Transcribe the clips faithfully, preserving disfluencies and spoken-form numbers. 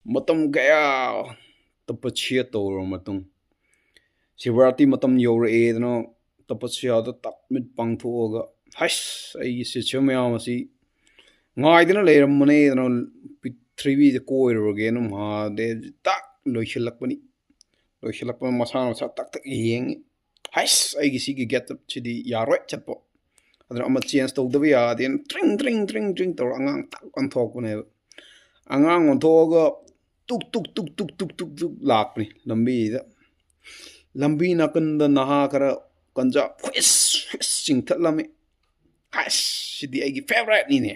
ꯃꯇꯝ ꯀꯌꯥ ꯇꯄꯁ꯭ꯌꯥ ꯇꯧꯔꯕ ꯃꯇꯨꯡ, ꯁꯤꯕꯔꯥꯇꯤ ꯃꯇꯝ ꯌꯧꯔꯛꯑꯦꯗꯅ ꯇꯄꯁ꯭ꯌꯥꯗ ꯇꯞ ꯃꯤꯠ ꯄꯥꯡꯊꯣꯛꯑꯒ, "ꯍꯩꯁ, ꯑꯩꯒꯤ ꯁꯤꯁ꯭ꯌ ꯃꯌꯥꯝ ꯑꯁꯤ ꯉꯥꯏꯗꯅ ꯂꯩꯔꯝꯕꯅꯦꯗꯅ ꯄ꯭ꯔꯤꯊꯤꯕꯤꯗ ꯀꯣꯏꯔꯨꯔꯒꯦꯅ" ꯃꯍꯥꯗꯦꯕ ꯇꯛ ꯂꯣꯏꯁꯤꯜꯂꯛꯄꯅꯤ꯫ ꯂꯣꯏꯁꯤꯜꯂꯛꯄ ꯃꯁꯥ ꯃꯁꯥ ꯇꯛ ꯇꯛ ꯌꯦꯡꯉꯤ꯫ "ꯍꯩꯁ, ꯑꯩꯒꯤ ꯁꯤꯒꯤ ꯒꯦꯠ ꯑꯞꯁꯤꯗꯤ ꯌꯥꯔꯣꯏ ꯆꯠꯄ꯫ ꯑꯗꯨꯅ ꯑꯃ ꯆꯦꯟꯖ ꯇꯧꯗꯕ ꯌꯥꯗꯦꯅ" ꯇ꯭ꯔꯤꯡ ꯇ꯭ꯔꯤꯡ ꯇ꯭ꯔꯤꯡ ꯇ꯭ꯔꯤꯡ ꯇꯧꯔ ꯑꯉꯥꯡ ꯇꯛ ꯑꯣꯟꯊꯣꯛꯄꯅꯦꯕ꯫ ꯑꯉꯥꯡ ꯑꯣꯟꯊꯣꯛꯑꯒ ꯇꯨꯛ ꯇꯨꯛ ꯇꯨꯛ ꯇꯨꯛ ꯇꯨꯛ ꯇꯨꯛ ꯇꯨꯛ ꯂꯥꯛꯄꯅꯤ ꯂꯝꯕꯤꯗ꯫ ꯂꯝꯕꯤ ꯅꯥꯀꯟꯗ ꯅꯍꯥ ꯈꯔ ꯀꯟꯖꯥ ꯐꯨꯏꯁ ꯐꯨꯏꯁ ꯆꯤꯡꯊꯠꯂꯝꯃꯤ꯫ "ꯑꯁ, ꯁꯤꯗꯤ ꯑꯩꯒꯤ ꯐꯦꯚꯔꯥꯏꯠꯅꯤꯅꯦ"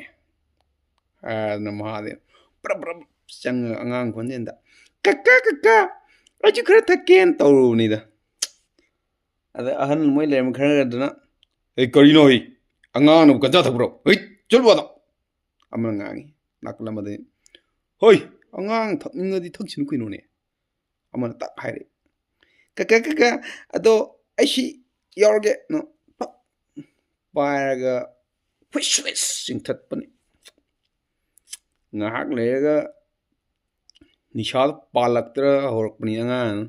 ꯍꯥꯏꯗꯅ ꯃꯍꯥꯗꯦꯕ ꯄ꯭ꯔꯞ ꯄ꯭ꯔꯞ ꯆꯪꯉꯒ ꯑꯉꯥꯡ ꯈꯣꯟꯖꯦꯜꯗ, "ꯀꯀꯥ, ꯀꯀꯥ, ꯑꯩꯁꯨ ꯈꯔ ꯊꯛꯀꯦꯅ" ꯇꯧꯔꯨꯕꯅꯤꯗ꯫ ꯑꯗ ꯑꯍꯟ ꯃꯣꯏ ꯂꯩꯔꯝꯕ ꯈꯔ ꯑꯗꯨꯅ, "ꯑꯦ, ꯀꯔꯤꯅꯣ ꯍꯩ? ꯑꯉꯥꯡꯅꯕꯨ ꯀꯟꯖꯥ ꯊꯛꯄ꯭ꯔꯣ? ꯍꯩ, ꯆꯠꯂꯨ ꯑꯗ!" ꯑꯃꯅ ꯉꯥꯡꯉꯤ꯫ ꯅꯥꯀꯜ ꯑꯃꯗꯒꯤ, "ꯍꯣꯏ, ꯑꯉꯥꯡ ꯊꯛꯅꯤꯡꯉꯗꯤ ꯊꯛꯁꯤꯅꯨ ꯀꯩꯅꯣꯅꯦ"꯫ ꯑꯃꯅ ꯇꯛ ꯍꯥꯏꯔꯛꯏ꯫ "ꯀꯀꯥ, ꯀꯀꯥ, ꯑꯗꯣ ꯑꯩꯁꯤ ꯌꯥꯎꯔꯒꯦ"꯫ ꯅꯣ ꯄꯛ ꯄꯥꯏꯔꯒ ꯐꯨꯏꯁ ꯐꯨꯏꯁ ꯆꯤꯡꯊꯠꯄꯅꯤ꯫ ꯉꯥꯏꯍꯥꯛ ꯂꯩꯔꯒ ꯅꯤꯁꯥꯗꯣ ꯄꯥꯜꯂꯛꯇ꯭ꯔ ꯍꯧꯔꯛꯄꯅꯤ ꯑꯉꯥꯡ꯫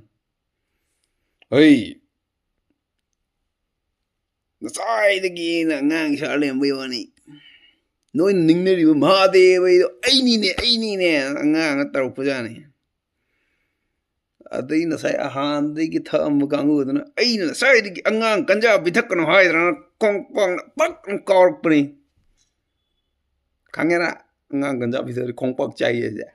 "ꯍꯩ, ꯉꯁꯥꯏꯗꯒꯤ ꯑꯩꯅ ꯑꯉꯥꯡ ꯁꯥꯔ ꯂꯩꯔꯝꯕꯩ ꯋꯥꯅꯤ꯫ ꯅꯣꯏꯅ ꯅꯤꯡꯅꯔꯤꯕ ꯃꯍꯥꯗꯦꯕ ꯍꯩꯗꯣ ꯑꯩꯅꯤꯅꯦ, ꯑꯩꯅꯤꯅꯦ" ꯑꯉꯥꯡꯅ ꯇꯧꯔꯛꯄꯖꯥꯠꯅꯤ꯫ ꯑꯗꯩ ꯉꯁꯥꯏ ꯑꯍꯥꯟꯕꯗꯒꯤ ꯊꯛꯑꯝꯕ ꯀꯥꯡꯕꯨꯗꯨꯅ, "ꯑꯩꯅ ꯉꯁꯥꯏꯗꯒꯤ ꯑꯉꯥꯡ ꯀꯟꯖꯥ ꯄꯤꯊꯛꯀꯅꯨ ꯍꯥꯏꯗ꯭ꯔꯅ" ꯀꯣꯡ ꯀꯣꯡꯅ ꯄꯛ ꯀꯥꯎꯔꯛꯄꯅꯤ꯫ ꯈꯪꯉꯦꯅ? ꯑꯉꯥꯡ ꯀꯟꯖꯥ ꯄꯤꯊꯛꯑꯗꯤ ꯈꯣꯡꯄꯥꯛ ꯆꯥꯏ ꯍꯥꯏꯁꯦ꯫